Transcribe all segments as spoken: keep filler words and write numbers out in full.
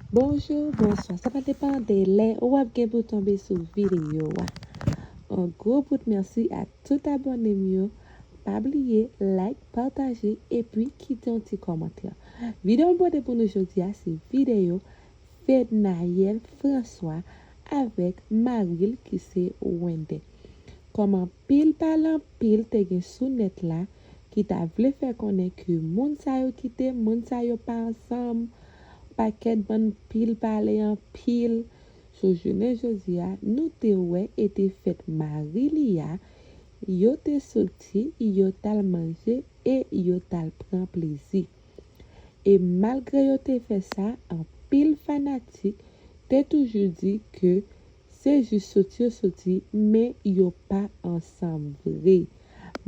Bonjou, bonswa, sa va depann de lè ou ap gen pou tonbe sou videyo a. Yon gwo bout mèsi a tout abòne m yo. Pa bliye like, pataje epi kite yon ti kòmantè. Videyo m pote pou nou jodi a se videyo Fednaelle François avèk mari l ki se Wender. Kòm anpil pale anpil te gen sou nèt la ki ta vle fè konnen ke moun sa yo kite, moun sa yo pa ansanm, pakèt bann pil pale anpil. Sou jounen jodi a, nou te wè e te fèt mari li a, yo te soti, yo t al manje e yo t al pran plezi. E malgre yo te fè sa, anpil fanatik te toujou di ke se jis soti yo soti, men yo pa ansanm vre.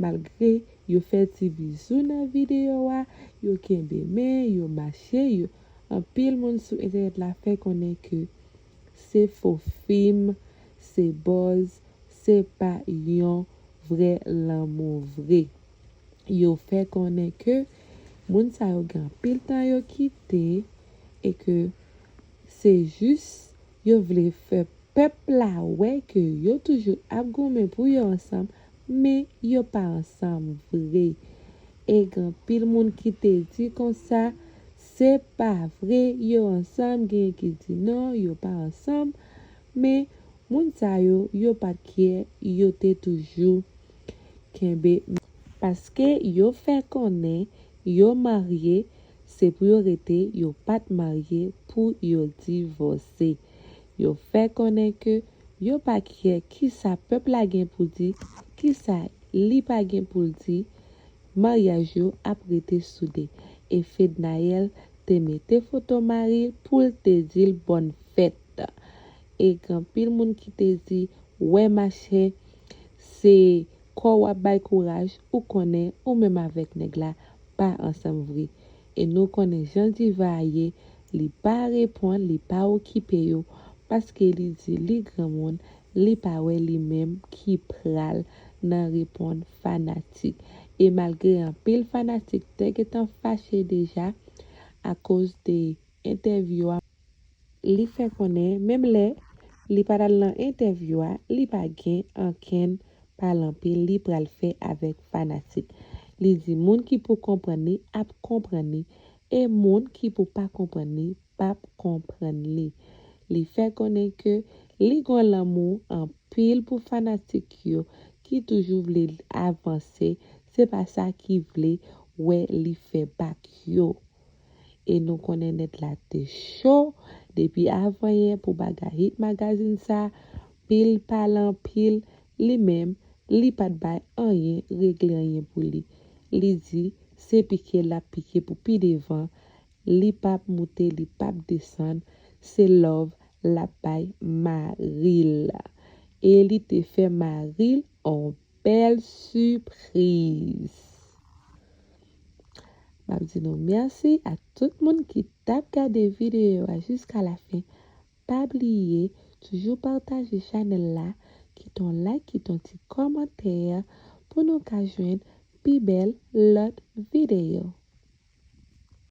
Malgre yo fè ti bizou nan videyo a, yo kenbe men, yo mache, yo, anpil moun sou entènèt la fè konnen ke se fo fim, se buzz, se pa yon vrè lanmou vre. Yo fè konnen ke moun sa yo gen anpil tan yo kite e ke se jis yo vle fè pèp la wè ke yo toujou ap goumen pou yo ansanm, men yo pa ansanm vre. E gen anpil moun ki te di konsa, se pa vre, yo ansanm, genyen ki di non, yo pa ansanm, men moun sa yo, yo pa t kyè, yo te toujou kenbe, paske yo fè konnen yo marye, se pou yo rete, yo pa t marye pou yo divòse. Yo fè konnen ke yo pa kyè kisa pèp la gen pou di, kisa li pa gen pou l di, maryaj yo ap rete soude. E Fednaelle te mete foto mari l pou l te di l bòn fèt. E gen anpil moun ki te di, wè machè, se kò w ap bay kouraj, ou konnen ou menm avèk nèg la pa ansanm vre. E nou konnen jan diva a ye, li pa reponn, li pa okipe yo, paske li di li granmoun, li pa wè li menm ki pral nan reponn fanatik. E malgre anpil fanatik te gentan fache deja akoz de entèvyou a, li fè konnen menm lè li pa t al nan entèvyou a, li pa gen ankenn pale anpil li pral fè avèk fanatik. Li di moun ki pou konprann li ap konprann li, e moun ki pou pa konprann li p ap konprann li. Li fè konnen ke li gen lanmou anpil pou fanatik yo ki toujou vle avanse, se pa sa ki vle wè li fè bak yo. E nou konnen nèt la te cho depi avan yè pou bagay Hit Magazine sa, pil pale anpil, li menm, li pa t bay anyen, regle anyen pou li. Li di se pike l ap pike pou pi devan, li p ap moute, li p ap desann, se love l ap bay mari l. E li te fè mari l on bèl sipriz. M ap di nou mèsi a tout moun ki t ap gade videyo a jiska la fen. Pa bliye, toujou pataje chanèl la, kite yon like, kite yon ti kòmantè pou nou ka jwenn pi bèl lòt videyo.